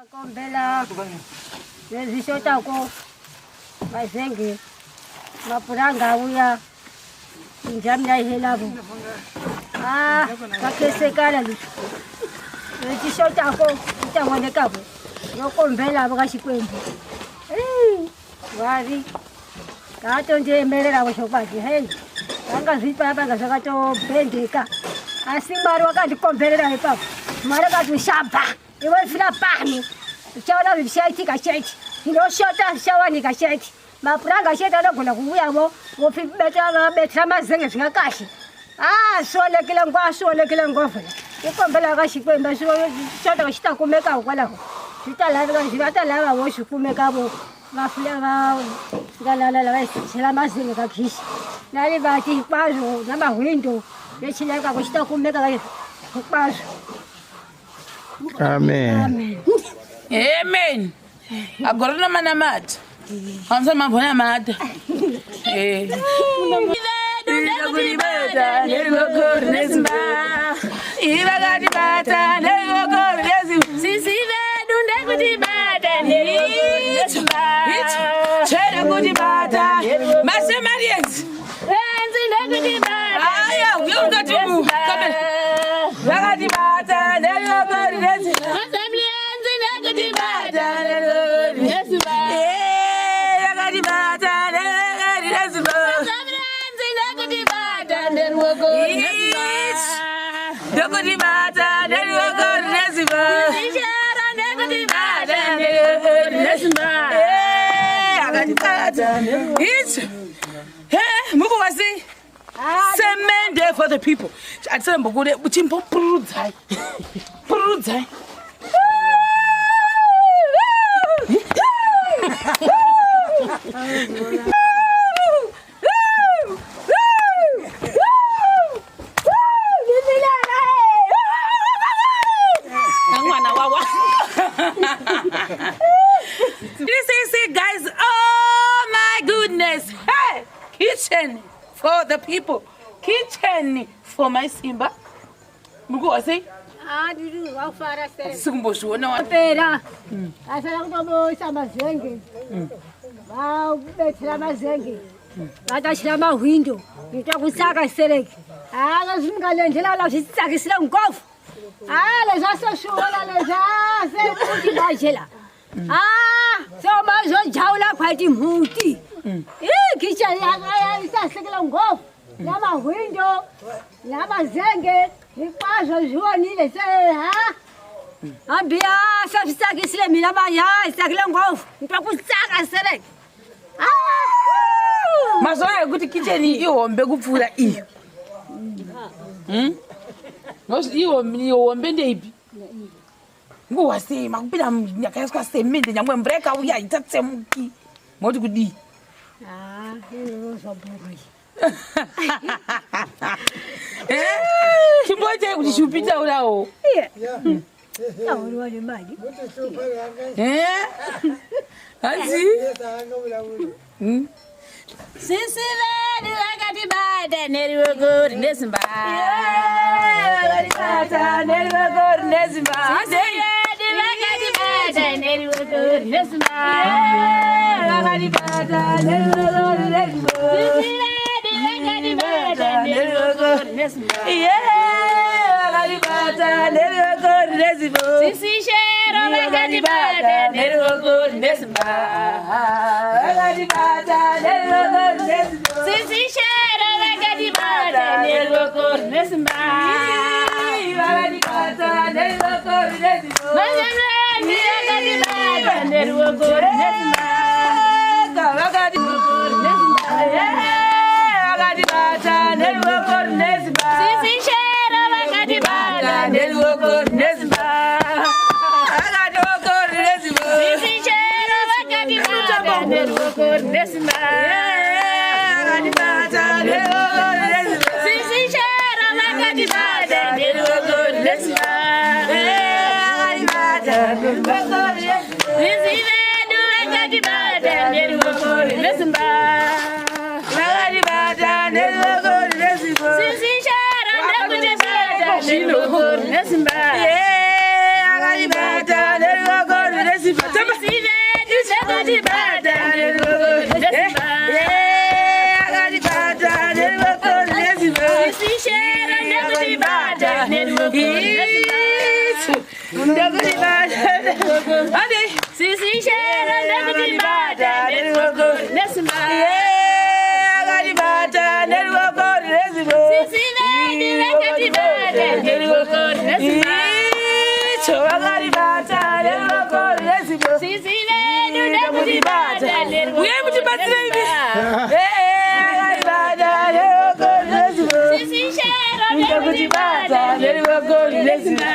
Kombela nezvishotako mazenge mapuranga auya injamira ihelavo ah, vakesekana leswi lexixotako xi ta vonekavo yo kombelavo ka xikwembu vari katondiyemereravo chokwadi hei vanga zvipapanga zvakatobhendeka asi mwari wakandikomberera ipapo mwari akati ushabva Iwe fira pano uchaona zvichaitika chete zvinoshota zvichawanika chete mapuranga chete anogona kuuyavo vobetera mazenge zvingakahle ah swionekile ngwa swionekile ngopfu ikombela ka xikwembu swixota xi ta kumeka hikwalaho swi ta laveka swi va ta lava vo swi kumeka vo va fula va fika la la va chela mazenge ka khixi na rivati hinkwaswo na mahwindo lexi lavekaka xi ta kumeka hinkwaswo Amen. Amen. Agora manamata. Hamsa mabona mata. Eh. Sisi vedu ndekutibata chero kutibata masemarians Aya, uye ungati mu kamera. Vakatibata neruoko rine simba. Eh, vakatibata neruoko rine simba. Yes. Ndokutibata neruoko rine simba. Eh, akatibata. Ichi. He, mukuva sei? Semende for the people. Atisembokule chimbopurudzai. Purudzai. Mwana wawa. This is it, guys. Oh my goodness. Hey, kitchen for the people. Kitchen for my Simba. Mukuwa sei? Ah, ndiri wakufara sei? Sikumbozviona wa. Pera. Asara kutoboisa mazenge. Vabetsera mazenge. Vatachira mahwindo. Nita kutsaka sereki. Ah, zvingalendela la zvitsakisira ngofu. Ah, lezvasoshola lezva sekuti bajela. Ah, so mazojaula kwaiti mhuti. Ii kitchen yakasasekela ngopfu. Namahwindo, namazenge, hinkwaswo zvionile se ha. Hambi ya sazvitsakisile mina manje ha tsakile ngopfu. Ni twa ku tsaka sereke. Ah! Mazuva ekuti kitchen ihombe kupfuura iyo. Hmm? Ihombe ndeipi? Nguva sei makupinda yakaiswa semende nyangwe mvura ikauya itatsemuki moti kudii? Ah, eh? Chimboitai kuti shupi taurawo. Tauriwa nemari. Eh? Hanzi? Hmm? Sisi vedu vakatibata neruoko rine simba. Vakatibata neruoko rine simba. Sisi vedu vakatibata neruoko rine simba. Vakatibata neruoko rine simba. Sisi vedu vakatibata neruoko rine simba. Vakatibata neruoko rine simba. Sisi Shero vakatibata neruoko rine simba. Vakatibata neruoko rine simba. Sisi Shero vakatibata neruoko rine simba. Vakatibata neruoko rine simba. Mazamlani vakatibata neruoko rine simba. Vakatibata neruoko rine simba. Sisi Shero vakatibata neruoko rine simba. Vakati rine simba. Sisi Shero vakatibata neruoko rine simba. Vakatibata neruoko rine simba. Sisi Shero vakatibata neruoko rine simba. Vakatibata neruoko rine simba. Sisi vedu vakatibata neruoko rine simba. Vakatibata neruoko rine simba. Sisi Shero ndakutibata neruoko rine simba. Vakatibata neruoko rine Sisi vedu ndekutibata neruoko. Uyai mutibatsire imi. Akatibata neruoko rine simba. Sisi Shero Ndekutibata neruoko rine simba.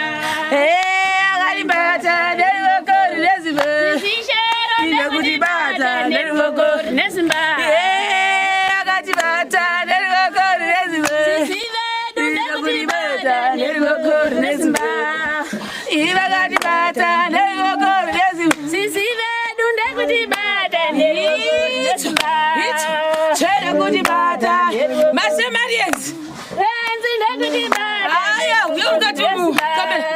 Akatibata neruoko rine simba. Sisi Shero Ndekutibata neruoko rine simba. Akatibata neruoko rine simba. Sisi vedu Ndekutibata neruoko rine simba. Ivakatibata neruoko rine simba. Sisi vedu ndekutibata neruoko rine simba. Chera kutibata. Masemarians. Renzi ndekutibata. Aya, uye ungati mu. Kamera.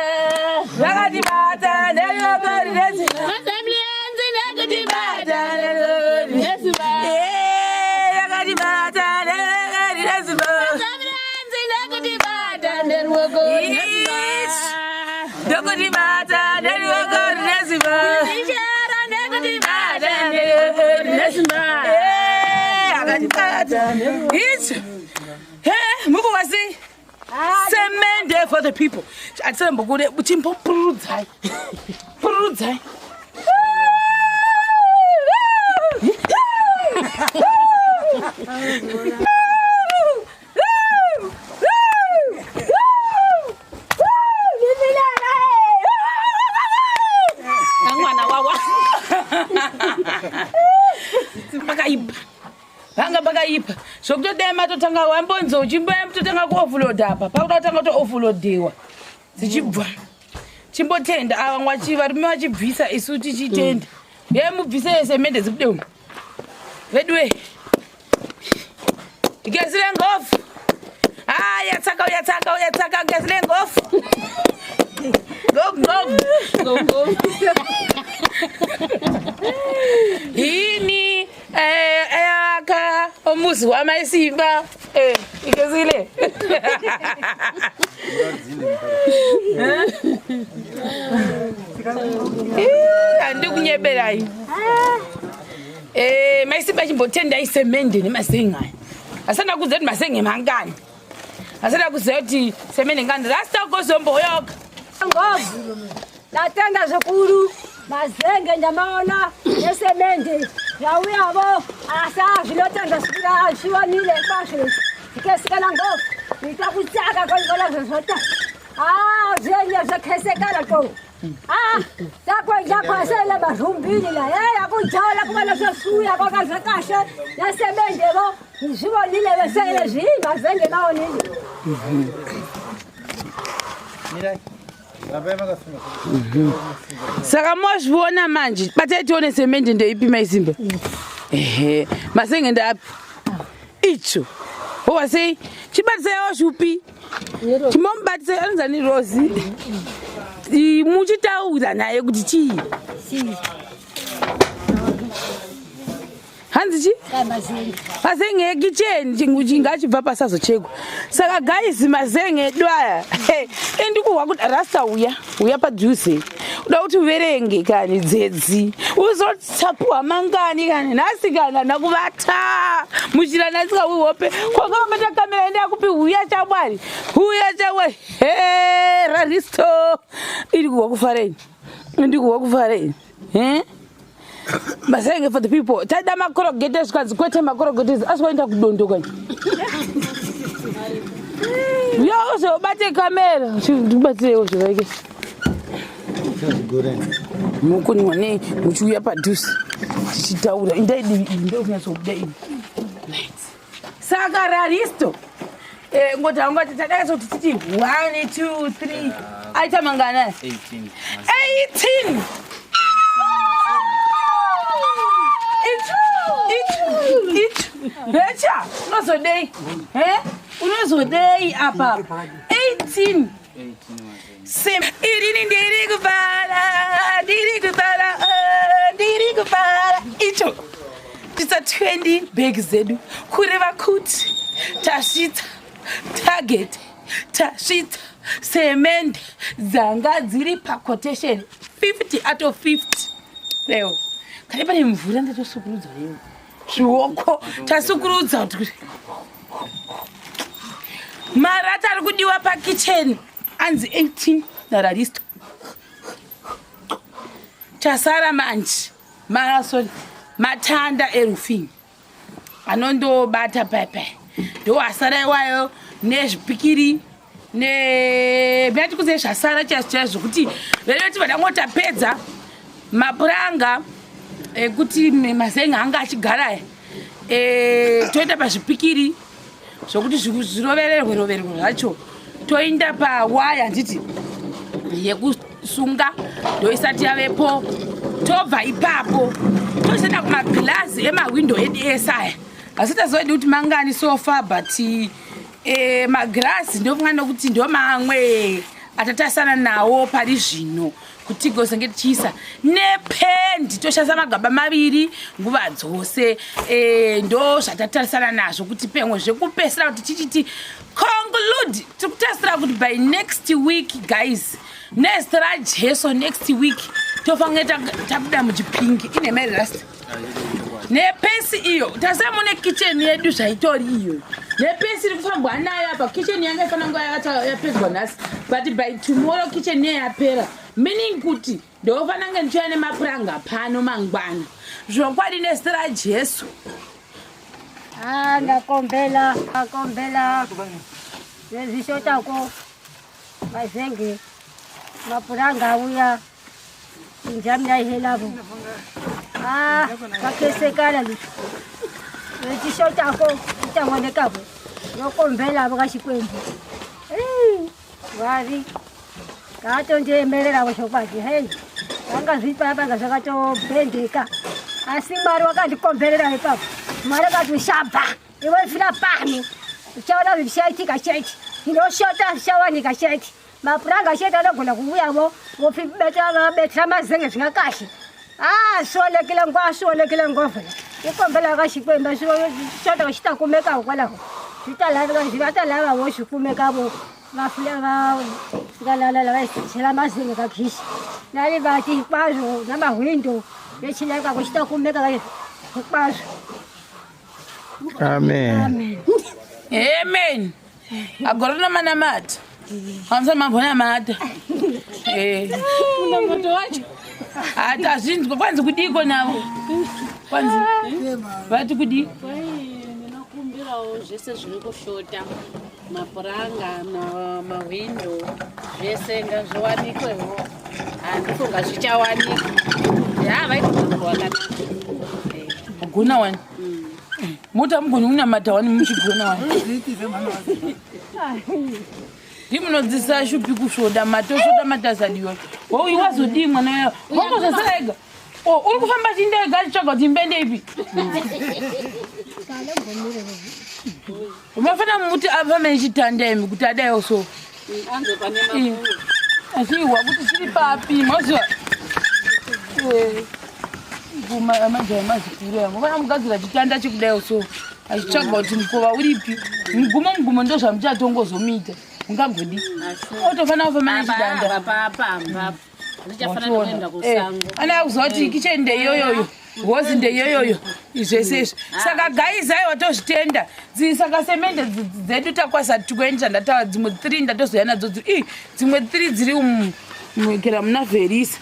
Vakatibata neruoko rine simba. Masamlienzi ndekutibata neruoko rine rine simba. Eh, vakatibata neruoko rine simba. Masamlienzi ndekutibata neruoko rine simba. Ndokutibata neruoko rine simba. Sisi Shero ndekutibata neruoko rine simba. Eh, akatibata. Ichi. He, mukuwasi. Semende for the people. Atisembokule chimbopurudzai. Purudzai. Kamwana wawa. Pakaipa. Vanga pakaipa. Zvokutodai matotanga wambonzo uchimboya mutotanga kuoffload apa. Pakuda kutanga kutoofloadiwa. Dzichibva. Chimbotenda ava ngwachi varume vachibvisa isu tichitenda. Uyai mubvise semende dzibude umu. Veduwe. Gezi rengofu. Ah, yatsaka yatsaka yatsaka gezi rengofu. Go go. Go go. Yini eyakha umuzi wamasimba ikezile. Handikunyeberai. Maisimba chimbotenda isemende nemasenga aya. Asana kuziva kuti masenge mangani. Asana kuziva kuti semende ngani. Rasta kozomboyoka. Ngovu ndatenda zvikuru mazenge ndamaona nesemende zvauyavo asi zvinotenda zviwanile kwazvo zikesikana ngovu ita kutsaka kwaikona zvezvota zvenye zvakhesekana to takwenjakhwasele marumbini la yakunjala kuvana swasuya kwakazvakahle nesemendevo zvivonile vesele zvii mazenge maonile. Saka mozviona manje, batai tione semende ndeipi maisimba. Ehe, masenge ndeapi? Icho. Wowa sei? Chibatisai washupi. Chimomubatisai anonzani Rosi. Muchitaura naye kuti chii? Hanzi chi? Mazenge ekicheni chingu chingachibva pasazochekwa. Saka guys mazenge edu aya. Endikuhwa kuti rasta uya, uya padhuze. Uda kuti uverenge kani dzedzi. Uzotapuwa mangani kani nhasi kani handina kuvata. Muchira nhasi kauhope. Kwanga wabata kamera ende akupi uya chamwari. Uya chamwari. He raristo. Iri kuhwa kufarei. Ndikuhwa kufarei. Eh? Mazenge for the people. Taida makorogete zvikanzi kwete makorogete asi waenda kudondoka. Uya uzobate kamera. Ndibatsirewo zvivaike. Mukoniwa nei muchiuya padhuze tichitaura. Indai divi iri ndokunyatsobuda iri. Right. Saka raristo. Ngoti angoti tadakati kuti titi 1 2 3 aita mangana? 18. 18. Ichu, ichu, ichu. Recha, unozodei? Unozodei apa? 18. Sim. Irini ndiri kufara, ndiri kufara, ndiri kufara. Icho. Tisa 20 bags dzedu. Kureva kuti tasvitsa target, tasvitsa semende dzanga dziri paquotation 50 out of 50. Leo. Kane pane mvura ndatosukurudza leo. Zvioko tasukurudza kuti marata ari kudiwa pakitchen anzi 18 nararisto. Chasara manje ma sorry matanda eroofing anondobata paipai ndo asara iwayo nezvipikiri neatikuzive zvasara chaizvo chaizvo zvekuti veveti vadangotapedza mapuranga ekuti mazenga anga achigara e, toenda pazvipikiri zvokuti zvirovererwe rovererwe zvacho toinda pawaya handiti yekusunga ndoisati yavepo tobva ipapo tozoenda kumagirazi emahwindo edu ese aya asi tazoedi kuti mangani so far but e, magirazi ndofunga nokuti ndo mamwe atatasana nawo pari zvino kuti tigozenge tichiisa nependi toshandisa magaba maviri nguva dzose e, ndo zvatatarisana nazvo kuti pemwe zvekupesera kuti tichiti conclude tiri kutarisira kuti by next week guys nezita rajesu next week tofanira tabuda muchipingi ine mari rasta nepesi iyo tasai mune kitchen yedu zvaitori iyo nepesi iri kufambwa nayo apa kitchen yanga ifanira nguva yapedzwa nhasi but by tomorrow kitchen iye yapera meaning kuti ndofanira ndichiuya nemapuranga pano mangwana zvokwadi nezita rajesu. Ah, ndakombela ndakombela nezvishotako mazenge mapuranga auya injamira ihelavo ah, vakesekana vechishotako itaonekavo yokombelavo kaxikwembu Mwari ngaatondiemererawo chokwadi hei zvanga zviri paya panga zvakatobhendeka asi Mwari wakandikomberera ipapo Mwari akati ushabva iwe fira pano uchaona kuti zvichaitika chete ndinoshota zvichawanika chete mapuranga chete anogona kuuyavo vobetera mazenge zvingakahle ah swolekile ngwa swolekile ngopfu ikombela ka xikwembu xota xi ta kumeka hikwalaho swi ta laveka swi va ta lava vo swi kumeka vo va fula va fika la la va chela mazenge ka khixi na rivati hinkwaswo na mahwindo lexi lavekaka xi ta kumeka hinkwaswo. Amen. Amen. Amen. Agorona manamata. Hamsa mambona mata. Eh. Munamato wacho. Hatazvinzwa kwanzi kudiko navo. Kwanzi vati kudii? Ndinokumbirawo zvese zviri kushota mapuranga mahwindo zvese ngazviwanikwewo handifunga zvichawanika ya vaita munamato wakanaka gona wani mota mugoni kunamata wani muchigona wani ndimunodzidzisa shupi kusvoda matosvoda matazadiwa wauyi wazodii mwana waya wangozosara ega o uri kufamba chinda ega achitsvaga kuti imba ndeipi unofanira muti afambe nechitanda imi kuti adaiwo so Achiwa kuti chiri papi mazuva majaya mazikuru aya mufana mugadzira chitanda chekudai so achitsvaga kuti mukova uripi mugumo mugumo ndo zvamuchatongozomuita mungagodi otofanira kufamba nechidanda ana kuziva kuti kicheni ndeiyoyoyo hozi ndeiyoyoyo zvese izvi saka guys aiwa tozvitenda saka semende dzedu takwasa tikuendesa ndataura dzimwe three ndatozoya nadzo i dzimwe three dziri mukera muna verisa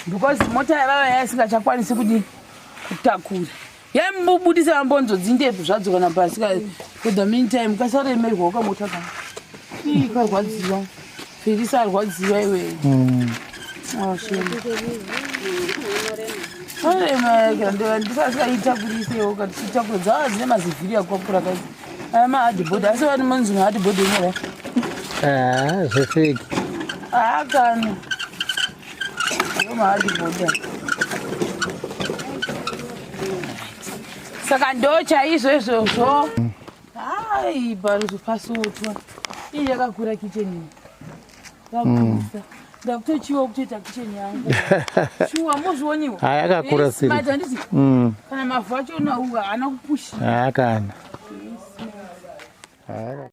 because mota yavava yaisingachakwanisi kudii kutakura yaimbobudisa mambonzo dzindebvu zvadzo kana pasi for the meantime kasaremerwa ukamota ka ii karwadziwa felisa arwadziwa iwe mm. oh, ndisasikaitakurise katichitakura dzava dzine mazivhiri akakura kazi aya mahadibhodhi asi vani manzi mahadibhodhi enyowa ah, zvefeki haakani ah, Saka ndo chaizvo izvozvo. Hai paruzu pasotwa. Iyi yakakura kitchen iyi. Yakurisa. Ndakutochiwa kutoita kitchen yangu. Shuwa mozvioniwo. Hai yakakura siri. Smart handiti? Kana mavhu acho unawo haana kupusha. Haa kana. Haa.